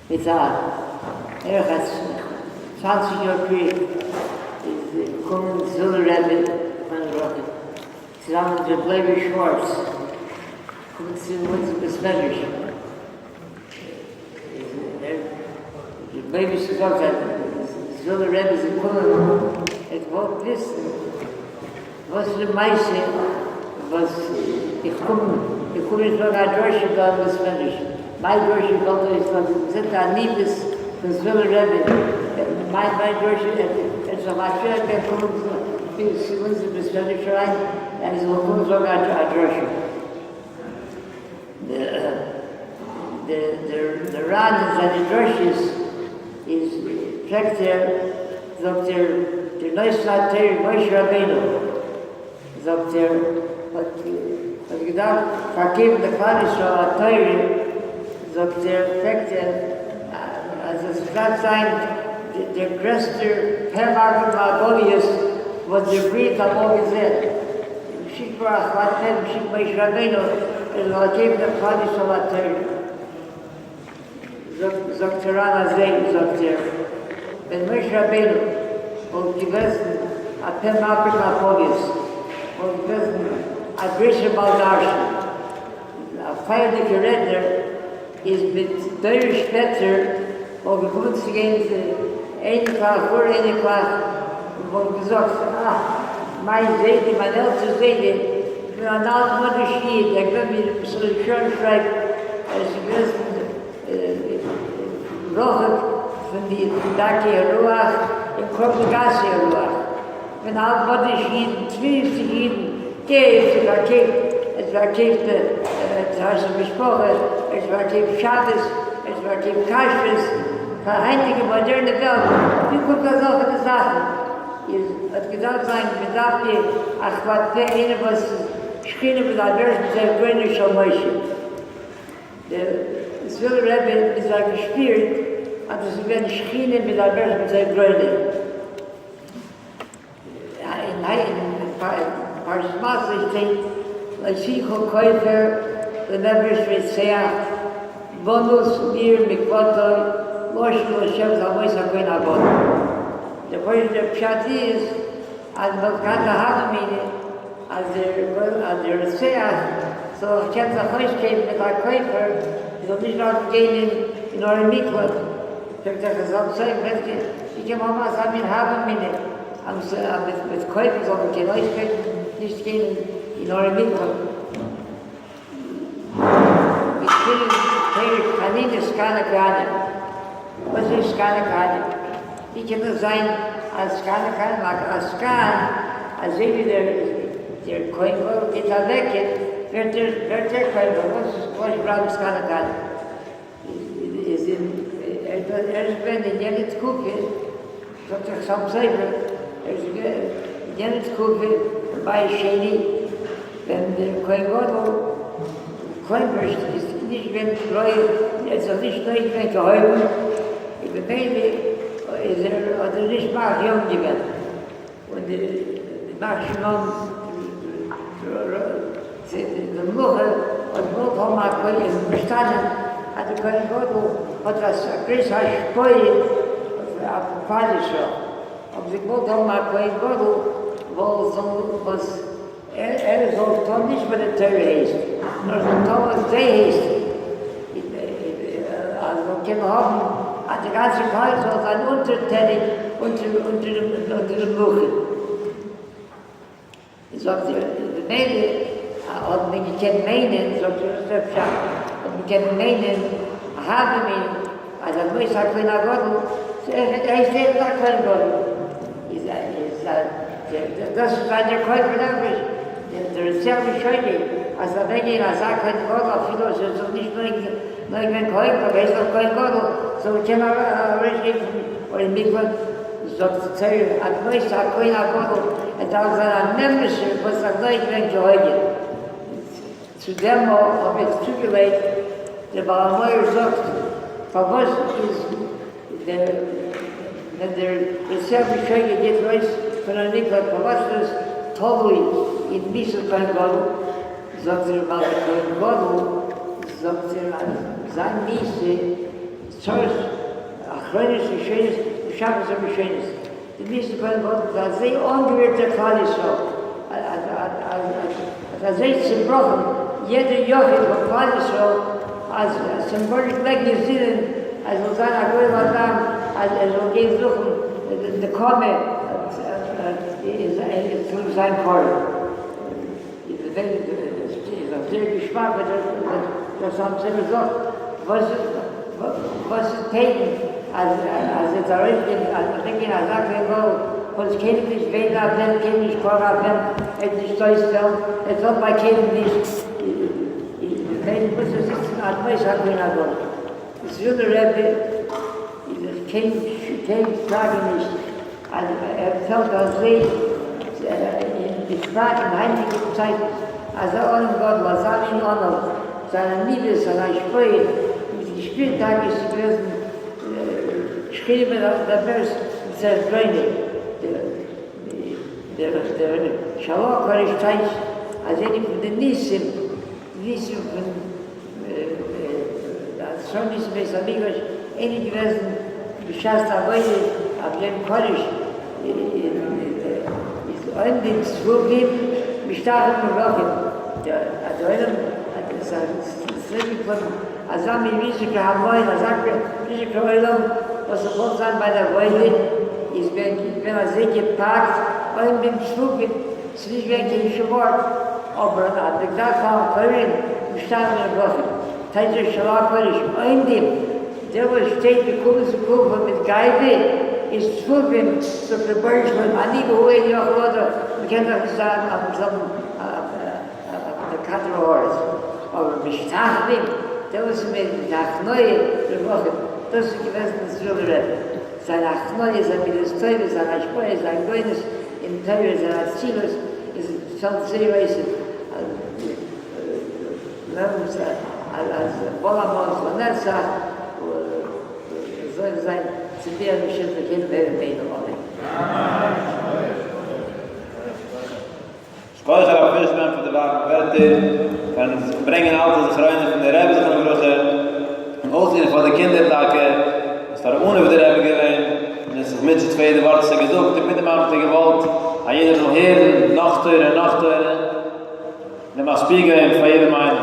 מיט א בערך א 20 יאר פריער איז געקומען זווילער רבי זכרונו לברכה צוזאמען מיט ר' לייבי שווארץ קומט צו אונז אין בית מדרש, איז ר' לייביש געזאגט אז זווילער רבי איז געקומען ער האט געוואלט וויסן וואס איז די מעשה וואס איך קום איך קום נישט זאגן א דרשה דא אין בית מדרש, מיין דרשה וואלט אויס ווייל די זענט א עניוות פון זווילער רבי, מיין מיין דרשה ער זאל מאפשר געבן קומען צו אונז אין בית מדרש אריין ער זאל קומען זאגן א דרשה. דער רן אין זיינע דרשות איז פרעגט ער זאגט ער דער נושא התורה משה רבינו זאגט ער האט געדארפט פארקויפן די כלל ישראל א תורה זאגט ער פרעגט ער אז עס דארף זיין דער גרעסטער פה מרבה מערבוליות וואס דער בריאה האט אמאל געזען. שיק פאר א חד פעם שיק משה רבינו ער זאל געבן דעם כלל ישראל א תורה. זאגט הרב אזוי זאגט ער, ווען משה רבינו וואלט געוועזן א פה מפיק מפגות, וואלט געוועזן א גרויסער בעל דרשן, א פייערדיגער רעדנער, איז מיט דורות שפעטער וואלט געקומען צו גיין צו אייניקלעך אור אייניקלעך און וואלט געזאגט, אה, מיין זיידע, מיין עלטער זיידע, איז געווען אן אלטמאדיש איד, ער איז געווען ווי רבי ישראל שרייבט, ער איז געוועזן רחוק פון די דרכי הרוח און קרוב לגסי הרוח. געווען אן אלטמאדיש איד, תמימות'דיגע אידן, געהערט צו פארקערט, ער האט פארקערט טהרת המשפחה, ער האט פארקערט שבת, ער האט פארקערט כשרות, פאר היינטיגע מאדערנע וועלט, ווי קומט אזעלכע זאכן? איז האט געדארפט זיין בדווקא א כבד פה איינער וואס איז שכינה מדברת בזיי גרונו של משה. דער זווילער רבי האט מיט זיי געשפירט אז דאס איז געווען שכינה מדברת בזיי גרונו. אין פרשת מסעי שטייט לא תקחו כופר לנפש רוצח בנוס מעיר מקלטו לשוב לשבת על מות הכהן הגדול. דער פשוט'ער פשט איז אז מען האט געהאט א הוה אמינא אז דער רוצח זאל זיך קענען זיך אויסקויפן מיט א כופר, ער זאל נישט דארפן גיין אין ערי מקלט. זאגט דער חתם סופר, ווי קען מען האבן אזא מין הוה אמינא אז מיט כופר זאל מען קענען אויסקויפן, נישט גיין אין ערי מקלט. מיר געפינען פרק חנינא סגן הכהנים. וואס איז סגן הכהנים? ווי קען דאס זיין אז סגן הכהנים, א סגן, אזוי ווי דער כהן גדול גייט אוועק, ווערט ער כהן גדול, וואס איז פשוט בלייבן סגן הכהנים? איז אין ער איז געווען אין יענע תקופה, זאגט דער חתם סופר, ער איז געווען אין יענע תקופה בבית שני, ווען דער כהן גדול כלומרשט איז נישט געווען ראוי, ער איז זיך נישט נוהג געווען כהוגן, און במילא איז ער האט ער נישט מאריך ימים געווען, און די ימח שמם די מלוכה האט געוואלט האבן א כהן, איז באשטאנען אז די כהן גדול האט א גרויסע השפעה אויף כלל ישראל, האבן זיי געוואלט האבן א כהן גדול וואס ער זאל טון נישט וואס די תורה הייסט, נאר זאל טון וואס זיי הייסן, אז זאל קענען האבן אז די גאנצע כלל זאל זיין אונטערטעניג אונטער די מלוכה. זאגט ער, במילא האט מען געקענט מיינען, זאגט ער, דאס איז דער פשט, האט מען געקענט מיינען, הוה אמינא, אז א מות הכהן הגדול, הייסט ער א כהן גדול, איז דאס איז זיין דער כהן בנפש, דער רוצח בשוגג, אז אוועק גיין אזא כהן גדול אפילו אז ער זאל נישט נוהג ווען כהן גדול, הייסט דאך כהן גדול, זאל ער קענען ארויס גיין פון ערי מקלט, זאגט די תורה, א מות הכהן הגדול, ער דארף זיין א נמרשער וואס איז נוהג ווען כהוגן. צו דעם האב איך צוגעלייגט, דער בעל המאור זאגט, פארוואס איז דער ווען דער רוצח בשוגג גייט ארויס פון א מקלט פארוואס איז עס תלוי אין מיתת כהן גדול? זאגט ער ווייל דער כהן גדול זאגט ער אז זיין מיתה איז. צרות אחרונות ראשונות ושבת הראשונות, די מיסן קודם כל איז אזוי אנגערירט דער כלל ישראל, אז אזוי צובראכן יעדער יחיד פון כלל ישראל, אז צום מורא'דיג לייגן אין זינען אז זאל זיין א גורל אדם אז ער זאל גיין זוכן נקמה צוליב זיין קרוב. איז דאך זייער געשמאק ווען דער סאנזער זאגט וואס וואס איז קעגן אז אז עס ארויסגיין אז אוועקגיין אזא קליין גאל וואס קיינעם נישט וויי דארף ווען קיינעם נישט קרוב ווען עס נישט אויספעלט עס האט ביי קיינעם נישט ווען מוז ער זיצן עד מות הכהן הגדול איז ווילנער רבי איז עס קיין קיין פראגע נישט אז ער פעלט אזוי בפרט אין היינטיגע צייטן אזא ארון גדול אזא מין ענוו זיין עניוות זיין השפעה מיט געשפירט טאקע איז געוועזן שכינה מדברת מצד גרוינע דער של"ה הקדוש טייטשט אז איינע פון די ניסים ניסים פון די ניסים בית המקדש איינע געוועזן בשעת די עבודה אויף דעם קודש איז עומדים צפופים משתחווים ומברכים, אז דער עולם איז צוריקגעקומען אזא מין ריזיגע המון, אזא ריזיגע עולם וואס עס וואלט זיין ביי די עבודה איז געווען אזוי געפאקט עומדים צפופים, ס'איז נישט געווען קיין שום ארט, אבער אז מ'דארף פארן קוראים משתחווים ומברכים, טייטש של הקודש עומדים. דער וואס שטייט בקומה זקופה מיט גאווה איז צפופים, זאגט רבונו של עולם אני והוא אין יכול אדם, מען קען דאך נישט זיין אויפן זעלבן אויף דער כדור הארץ, אבער משתחווים, דער וואס איז מיט הכנעה רווחים, דאס איז געוועזן דער זווילער רבי, זיין הכנעה, זיין מידות טובות, זיין השפעה, זיין גאונות אין תורה, זיין אצילות, איז פעלט זייער אויס אז בכל המאוס לנצח זאל זיין צו דיר משיח בקרב בימינו אמן. שכוח הרב פישמאן פאר די ווארעמע ווערטער, פארן ברענגען אלטע זכרונות פון די רבי זכרונו לברכה, און אויסלערנען פאר די קינדער טאקע וואס פאר אן ענוו די רבי געווען, און עס איז מוטשעט פאר יעדע ווארט וואס ער האט געזאגט, און מיט דעם האט ער געוואלט אז יעדער זאל הערן נאך תורה און נאך תורה. און משפיע געווען פאר יעדעם איינעם.